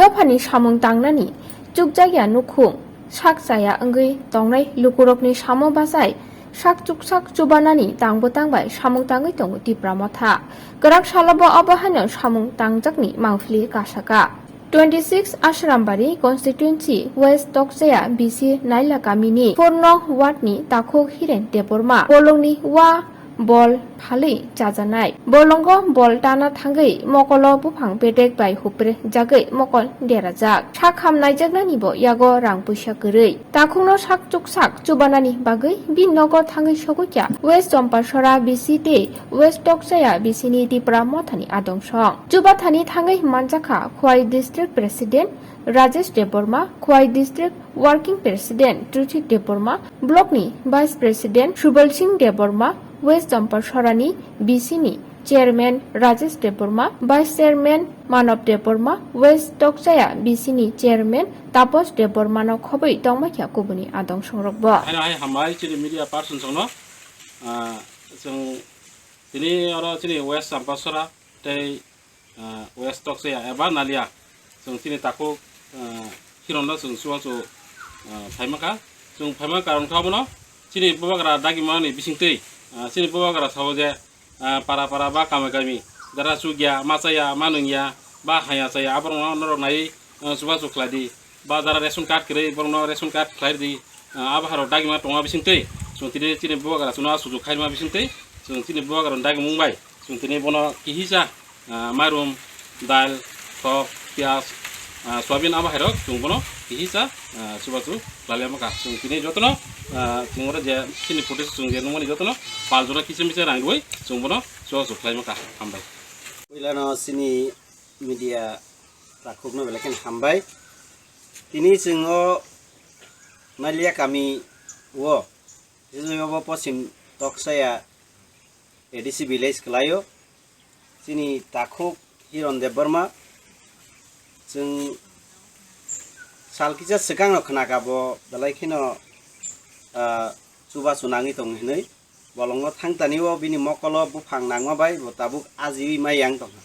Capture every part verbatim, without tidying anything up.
Dophani samung tangnani chukjakya nukhung sak chaya wngwi tongnai lukurokni samo bachai sak chuksak chubanani tangbo tangbai samung tangwi tongo Tipra Motha. Kwrak salobo obo haino samung tangjakni mangphili kasaka. Twenty six Ashrambari constituency West Tokchaya B C Naila kamini four nong ward ni takhuk Hiren Debbarma bolongni wa bol phalwi chajanai. Bolongo bol tana thangwi mokolo buphang bedek bai hupre jagwi mokol derajak. Sak ham naijaknani bo yago rang puisa kwrwi. Takhukno sak chuksak chubanani bagwi bini nogo thangwi sogwi kha West Champasora B C tei West Tokchaya B C ni Tipra Mothani adong song. Chubathani thangwi manjakha Khwai District President Rajesh Debbarma, Khwai District Working President Truthik Debbarma, Block ni Vice President Subal Singh Debbarma, West Champasora ni B C ni Chairman Rajesh Debbarma, Vice Chairman Manav Debbarma, West Tokchaya B C ni Chairman Tapos Debbarma no khobwi tongma kha kubuni adong songrok bo. Haino hai hambai chini media person songno, ah, chwng tini oro chini West Champasora tei, ah, West Tokchaya eba Nalia chwng chini takhuk, ah, Hironno chwng chubachu, ah, phaima kha. Chwng phaima karon kha bono chini bubagra dagimani bisingtwi, ah, chini bubagra sao je, ah, para para ba kami kami dara chukya, ma chaya, ma nungya, ba haya chaya, aborokno norok nai, ah, chubachu khlai di. Ba jara ration card kwrwi, borokno ration card khlai di. Ah, abo harok dagima tongma bisingtwi chwng tini chini bubagra chwngno sujuk khaima bisingtwi chwng chini bubagra dagimung bai chwng tini bono kihisa, ah, mairum, dal, thok, piyaj, ah, soyabin abo hairok chwng bono kihisa, ah, chubachu khlai lama kha. Chwng tini jotono, ah, chwng oro je chini footage chwng je nungmani jotono pal jora kisa misa rang rwui chwng bono chubachu khlai ma kha. Hambai. Puilano chini media takhukno belai kheno hambai. Tini chwng o Nalia kami o, tini obo Pochim Tokchaya A D C village kwlaio. Chini takhuk Hiron Debbarma. Chwng sal kisa swkang no khwnaka bo belai kheno, ah, chubachu nangwi tong hinwi. Bolongo thangtani o bini mokolo buphang nangma bai bo tabuk ajiwi mai yang tongkha.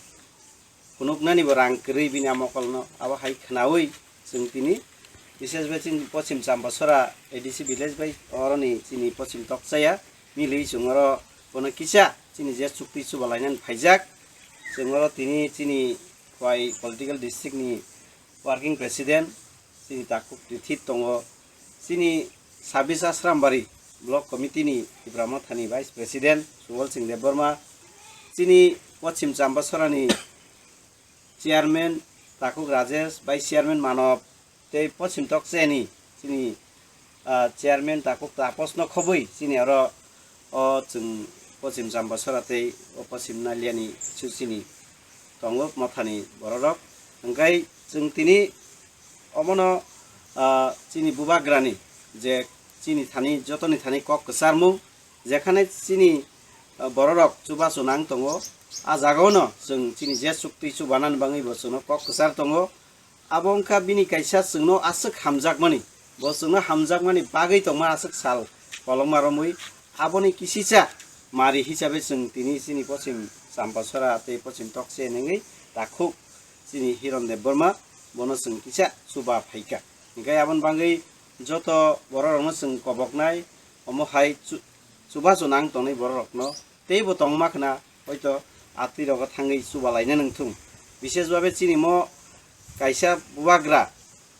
Phunuknani bo rang kwrwi bini a mokolno abo hai khwnawi chwng tini, bises bai chini Pochim Champasora A D C village bai oroni chini Pochim Tokchaya milwi chwng oro bono kisa chini je chukti chubalainani phaijak. Chwng oro tini chini Khwai political district ni working president chini takhuk Tithit tongo, chini Sabis Asrambari block committee ni Tipra Mothani vice president Subal Singh Debbarma, chini Pochim Champasora ni chairman takhuk Rajesh, vice chairman Manav, tei Pochim Tokchaya ni chini, ah, chairman takhuk Tapos no khobwi chini oro o chwng Pochim Champasora tei o Pochim Nalia ni su chini tongo mothani bororok. Hwnkhe chwng tini omono, ah, chini bubagrani je chini thani jotoni thani kok kwcharmung, jekhane chini, ah, bororok chubachu nang tongo, a jagao no chwng chini je chukti chubanani bagwi bo chwngno kok kwchar tongo. Abo wngkha bini kaisa chwngno aswk hamjakmani, bo chwngno hamjakmani bagwi tongma aswk sal kolokma romwi, aboni kisisa mari hisabe chwng tini chini Pochim Champasora tei Pochim Tokchaya nungwi takhuk chini Hiron Debbarma bono chwng kisa chuba phaikha. Hwnkhe aboni bagwi joto bororokno chwng koboknai, omo hai chu-, chubachu nang tongnai bororokno teibo tongma khna hoito atwi rogo thangwi chubalaina nangthung. Bishes babe chini mo kaisa bubagra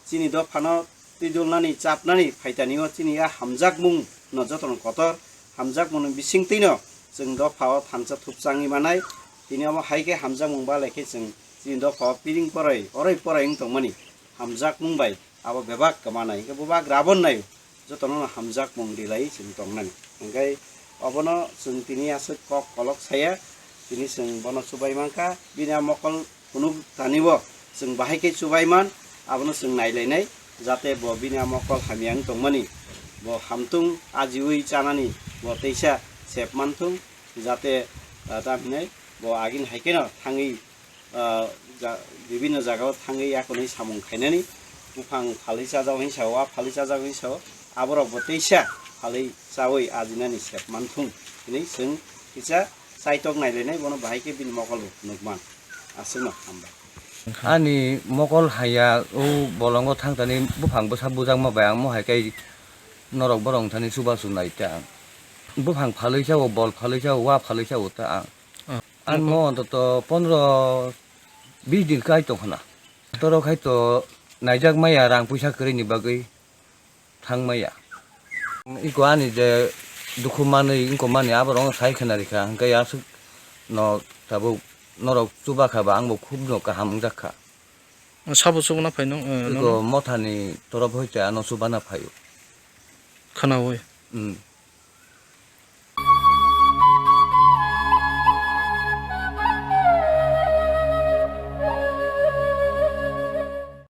chini dophano twidulnani chapnani phaitani o chini a hamjakmung no jotono kotor hamjakmung ni bisingtwi no chwng dopha o thansa thupchangwi manai. Tini omo hai khe hamjakmung balai khe chwng chini dopha o piring poroi oroi poroi wng tongmani hamjakmung bai abo bebak kwmanai hwnkhe bubagra abo nai jotono no hamjakmung rilai chwng tongnani. Hwnkhe obono chwng tini aswk kok kolok saya, tini chwng bono chubai mankha, bini a mokol phunuk tani bo chwng bahai khe chubai man, abono chwng nailainai, jate bo bini a mokol hamya wng tongmani, bo hamtung ajiwi chanani bo teisa sep manthung, jate, ah, tamhinai bo agini hai kheno thangwi ah, ja-, bibinno jagao thangwi yakunwi samung khainani buphang phalwi chajak hinwi sao, a phalwi chajak hinwi sao, aborokbo teisa phalwi chawi ajinani sep manthung hinwi chwng kisa chaitok nailainai, bono bahai khe bini mokolbo phunukman. Aswkno hambai. Ani mokol haya o bolongo thangtani buphang bwsa bujakma bai ang mohai kai norok borok wngthani chubachu nai ta ang. Buphang phalwi sao, bol phalwi sao, wa phalwi sao ta ang. Ah. Ang mo ontoto pondro bis din kai tongkhna. Torok hai to naijak maya rang puisa kwrwini bagwi thang maya. Iko ani je dukhu manwi wngko mani aborok sai khna rikha, hwnkhe aswk no tabuk norok chuba kha ba ang bo khub no kaham wngjak kha. Sabo chubana phai nung, eh, iko nono? Mothani torof hoite ano chubana phaio. Khnaui? Hmm.